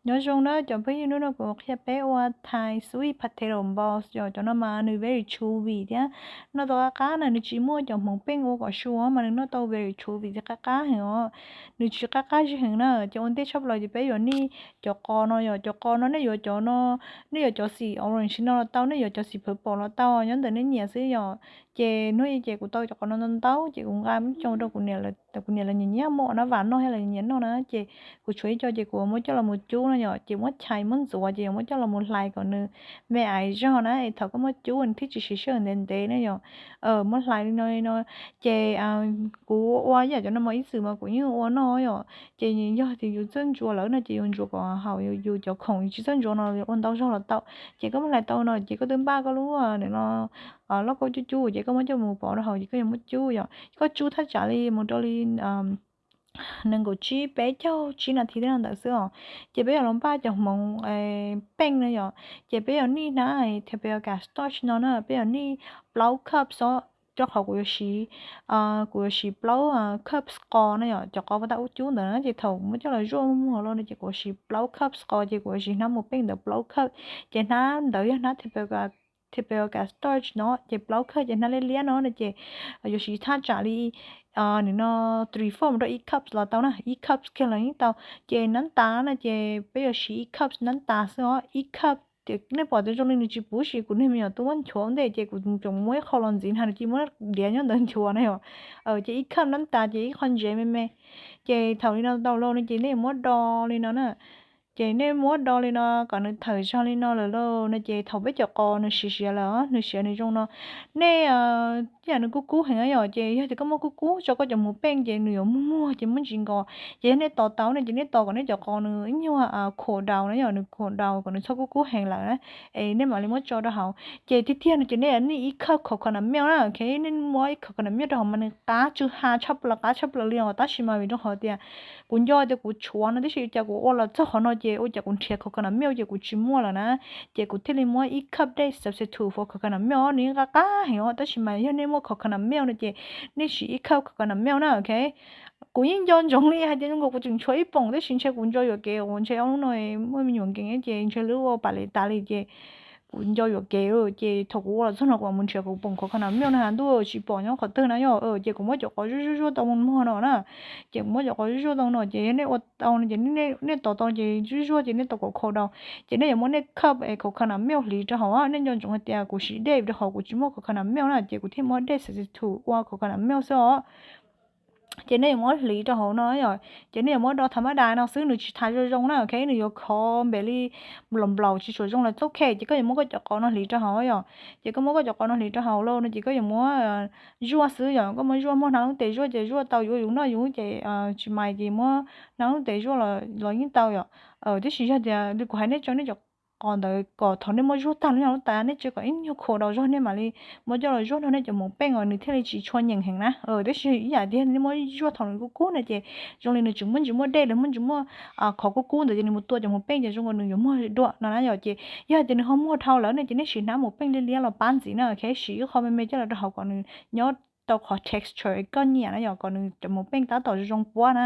Nyob zoo na cov phooj ywg, hnub no kuv qhia peb ua Thai sweet potato balls, yog cov no mas nws very chewy thiab noj tau qab qab na, nws tsis muaj cov hmoov peej ua kom su mas nws noj tau very chewy thiab qab qab heev os. Nws tsis qab qab zog heev na, ces ua ntej tshaj plaws ces peb yuav nij cov qos no, yog cov qos no nej yuav cov no, nej yuav cov xim orange no los tau, nej yuav cov xim purple los tau, nyob ntawm nej nyiam xwb yom. Ces hnub i ces kuv tau cov qos no ntau ntau ces kuv nqa ib co rau kuv niam lawv, kuv niam lawv nyiam nyiam muab ua nab vas noj thiab lawv nyiam noj na, ces kuv tshuav ib co ces kuv muab coj los mus cub no yom, ces muab chais muab ntxuav ces yuav muab coj los mus hlais kom nws me aiv zog na, es thaum koj muab cub nws thiaj tsis siv sij hawm ntev ntev na yom. Muab hlais li no li no, ces kuv ua ib yam cov no mas ib txwm mas kuv yeej ua noj yom, ces yog tias yus txawj ntsuas lawm no ces yus ntsuas kom haum yus cov khoom, yus tsis txawj ntsuas no ua ntau zog los tau. Ces koj muab hlais tau no ces koj twb npaj koj lub no, lauj kaub cub cub ces koj muab coj mus pov rau hauv ces koj yuav muab cub yom, koj cub thaj tsam li mus rau li nees nkaum tsib peb caug tsib nas this tej no ntawd xwb os. Ces peb yuav los npaj cov hmoov peej no yom, ces peb yuav nij hnab Tapioca starch no na, peb yuav nij plaub cups os, rau qhov kuv yuav siv, kuv yuav siv plaub cups qos na yom, cov qos uas tau ub cub ntawd na, ces thaum muab coj los zuaj muag los no ces kuv yuav siv plaub cups qos, ces kuv yuav siv hnab hmoov peej ntawd plaub cup, ces hnab ntawd yog hnab Tapioca starch no, ces plaub cup ces hnab liab liab no no ces yuav siv thaj tsam li nim no three fourth mus rau ib cups los tau na, ib cups kiag los yeej tau. Ces nab tas no ces peb yuav siv ib cups nab tas xwb os, ib cup. Ces nej pom tias zoo li nws tsis puv sis kuv niag me nyuam tub muab nchuav ua ntej ces kuv tseem muab ib qho los ntxiv na, nws cia li muab diav nyob ntawd nchuav na yom. Ces ib cup nab tas ces ib qho ntsev me me. Ces thaum li no tau lauj no ces nej yuav muab do li no na. Ces nej muab do li no kom nws thawm zog li no lawm lauj no ces thaum peb cov qos nws siav siav lawm, nws siav nws zoo no, nej, ib yam nws kub kub heev yom, ces yog tias koj muab kub kub tso koj cov hmoov peej ces nws yuav muag muag ces muaj ntsis nkos. Ces yog nej tos tau no ces nej tos kom nej cov qos nws ib nyuag cool down na yom, nws cool down kom nws txhob kub kub heev lawm na, es nej mam li muab tso rau hauv. Ces tiag tiag no ces nej nij ib cup coconut milk na, ok, nej muab ib coconut milk rau hauv mas nws qab tsw ha tshaj plaws, qab tshaj plaws li os, tab sis mas vim rau qhov tias kuv nco tias kuv tshuav no tib si, cas kuv ua los txog qhov no ces ua cas kuv nrhiav coconut milk ces kuv tsis muaj lawm na. Ces kuv thiaj li muab ib cup dej substitute for coconut milk, nws yeej qab qab heev os, tab sis mas yog nej muaj coconut milk no ces nej siv ib cup coconut milk na, ok. Kuv yeej nco ntsoov li hais tias zoo nkaus kuv tseem tshuav ib poom tab sis ntshe kuv ntso yuam kev uas ntshe ob lub no muaj me nyuam nkees ces ntshe lub ua pam li tas li ces kuv nco yuam kev lawm ces thaum kuv ua los txog no kuv mam mus nrhiav kuv poom coconut milk no has ntuj tsis pom nyob qhov twg na yom. Ces kuv muab cov qos zuaj zuaj zuaj tau muag no na. Ces kuv muab cov qos zuaj zuaj tau no ces yog nej ua tau no ces nej tos tau ces zuaj zuaj ces nej tos kom cool down. Ces nej yuav muab nej cup coconut milk hliv rau hauv, nej nco ntsoov hais tias kuv siv dej rau hauv kuv tsis muaj coconut milk na ces kuv thiaj muab dej substitute ua coconut milk xwb os. Ces nej yuav muab hliv rau hauv no yom, ces nej yuav muab do thav mab dais no xwb, nws tsis thav zoo zoo na, ok, nws yuav khov npem li nplaum nplaum tsis tshua zoo los txaus khe. Ces koj yuav muab koj cov qos no hliv rau hauv yom, ces koj muab koj cov qos no hliv rau hauv lauj no ces koj yuav muab zuaj xwb yom, koj muab zuaj muaj hnav lub tes zuaj ces zuaj tau yuav yus noj yus ces tsis mais ces muab hnav lub tes zuaj los yeej tau yom. Tab sis yog tias li kuv hais nej tso nej cov qos ntawd kom thaum nej muab zuaj tag lub nyuag lub tais nej tso kom ib nyuag cool down zog nej mam li muab coj los zuaj nrog nej cov hmoov peej os nws thiaj li tsis tshua nyeem heev na. Tab sis ib yam tiag nej muab zuaj thaum nws kub kub na ces zoo li nws tseem muaj ntsis muaj dej los muaj ntsis muaj qhov kub kub ntawd ces nws mus tua cov hmoov peej ces zoo nkaus nws yuav muag dua no na yom. Ces yog hais tias nws ho muag dhau lawm ne ces nej siv hnab hmoov peej liab liab los pab ntxiv na, ok, siv ib qho me me coj los rau hauv kom nws nyob tau qhov texture koj nyiam na yom, kom nws cov hmoov peej tab tom zoo zoo puab na.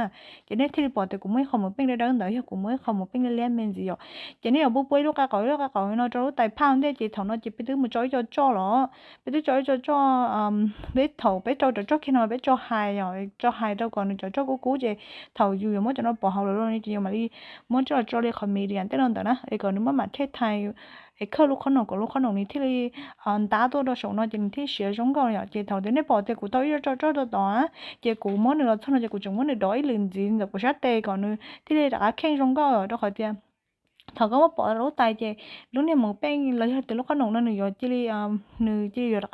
Ces nej thiaj li pom tias kuv muaj ib qho hmoov peej dawb dawb ntawd yog kuv muaj ib qho hmoov peej liab liab me ntxiv yom. Ces nej yuav puab puab ib lub qab qaum ib lub qab qaum no rau lub tais phaj ntej ces thaum no ces peb twb mus tso ib co tsoj los, peb twb tso ib co tsoj, peb thaum peb rau cov tsoj kiag no peb tso hais yom, tso hais rau kom nws cov tsoj kub kub ces thaum yus yuav muab cov no pov hauv lawm lauj ces yus mam li muab coj los tso li qhov medium tej no ntawd na es kom nws maj mam thej thais es khawb lub qhob noom kom lub qhob noom nws thiaj li ntab tuaj rau saum no ces nws thiaj siav zoo nkauj yom. Ces thaum tias nej pom tias kuv tau ib co tsoj rau tod ces kuv muab nws los txog no ces kuv tseem muab nws dov ib lwm ntxiv ntawm kuv sab tes kom nws thiaj li rov qab kheej zoo nkauj rau qhov tias thaum koj muab pov rau lub tais ces lub niag hmoov peej los yog tias lub qhob noom no nws yuav cia li, nws cia li yuav rov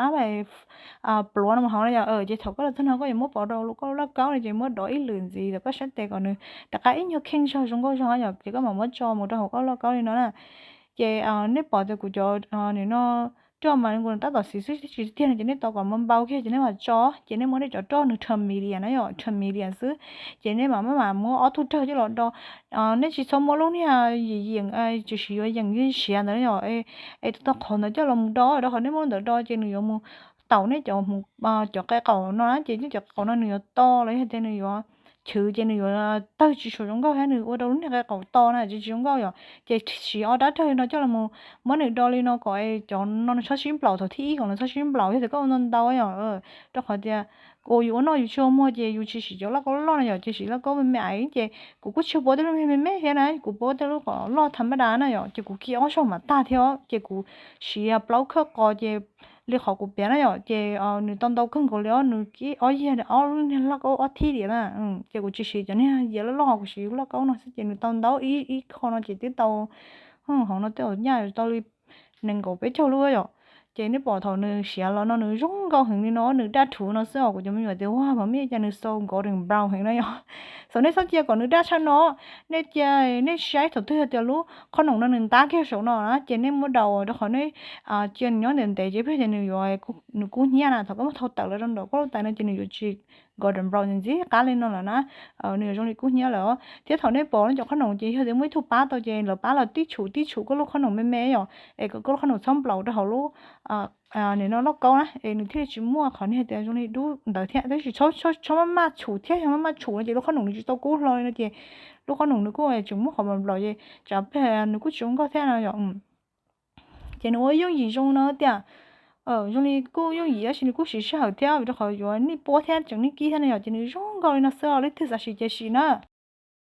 qab pluav no mus hauv na yom. Ces thaum koj los txog no koj yuav muab pov rau koj lub lauj kaub no ces muab dov ib lwm ntxiv rau koj sab tes kom nws rov qab ib nyuag kheej zog zoo nkauj zog yom, ces koj mam muab tso mus rau hauv koj lauj kaub li no na. Ces nej pom tias kuv cov nim no roj mas nws tab tom xis xwb tsis tiag no ces nej tos kom npau kiag ces nej mam tso, ces nej muab nej cov roj nws turn medium na yom, turn medium xwb. Ces nej mam maj mam muab ob tug rawg coj los do. Nej tsis txhob muab lub niag yim yeem tsis siv yuav yeem siav ntawd yom, es tus tau qhov ntawd coj los mus do rau qhov nej muab ntawd do ces nws yuav mus taum nej cov, cov qe qaum no na ces nej cov qe qaum no nws yuav to los yog tias nws yuav chwv ces nws yuav tawg tsis tshua zoo nkauj thiab nws ua rau lub niag qe qaum to na tsis tsis zoo nkauj yom. Ces siv ob rab rawg li no coj los muab nws do li no kom cov no nws txhob sib nplaum thaum thib ib kom nws txhob sib nplaum yog tias koj ua ntau ntau yom. Rau qhov tias uas yus ua noj yus tsis ua muag ces yus tsis siv cov lauj kaub loj no yom, ces siv lauj kaub me me ais ces kuv kuj tsis pub tej lub me me thiab na, kuv pub tej lub kom loj tham mab da na yom, ces kuv kib ob zaug mam tag thiab ces kuv siv plaub khawb qos ces li qhov kuv piav na yom, ces nws tau ntau kawg nkaus li os, nws kib ob yag ob lub niag lauj kaub ob thib li na. Ces kuv tsis siv cov niag yias loj loj, kuv siv lauj kaub no xwb ces nws tau ntau ib ib qho no ces twb tau, hov no tej zaum nyaj tau li nees nkaum peb caug lub yom. Ces nej pom thaum nws siav los no nws zoo nkauj heev li no, nws daj rhuv no xwb os. Kuv cov me nyuam tias ua mas me cas nws so golden brown heev no yom. Xav nej txhob cia kom nws daj tshaj no, nej cia nej saib thaum twg yog tias lub qhob noom no nws ntab kiag saum no na ces nej muab daus rau qhov nej cia nws nyob ntev ntev ces pheej tias nws yuav, nws kub hnyiab na, thaum koj muab thau tawm los rau nraum koj lub tais no ces nws yuav tsis golden brown ntxiv qab li no lawm na, nws yuav zoo li kub hnyiab lawm. Thiab thaum nej pom no cov qhob noom ces yog tias muaj ib tug pab tau ces lawv pab los tib tshum tib tshum koj lub qhob noom me me yom, es kom koj lub qhob noom txhob nplaum rau hauv lub nim no lauj kaub na es nws thiaj li tsis muaj qhov niag tias zoo li dub ntawd thiab. Tab sis txhob maj maj tshum thiab, yog maj maj tshum no ces lub qhob noom nws tsis tau kub hlo li no ces lub qhob noom nws kuj tseem muaj qhov nplaum nplaum ces tsam peg nws kuj tsis zoo nkauj thiab no yom. Ces nws ua yooj yim zoo no tiag, zoo li kuj yooj yim tab sis nws kuj siv sij hawm thiab vim rau qhov yuav nej puab thiab tseem nej kib thiab no yom, ces nws zoo nkauj li no xwb os, leej twg xav siv ces siv na.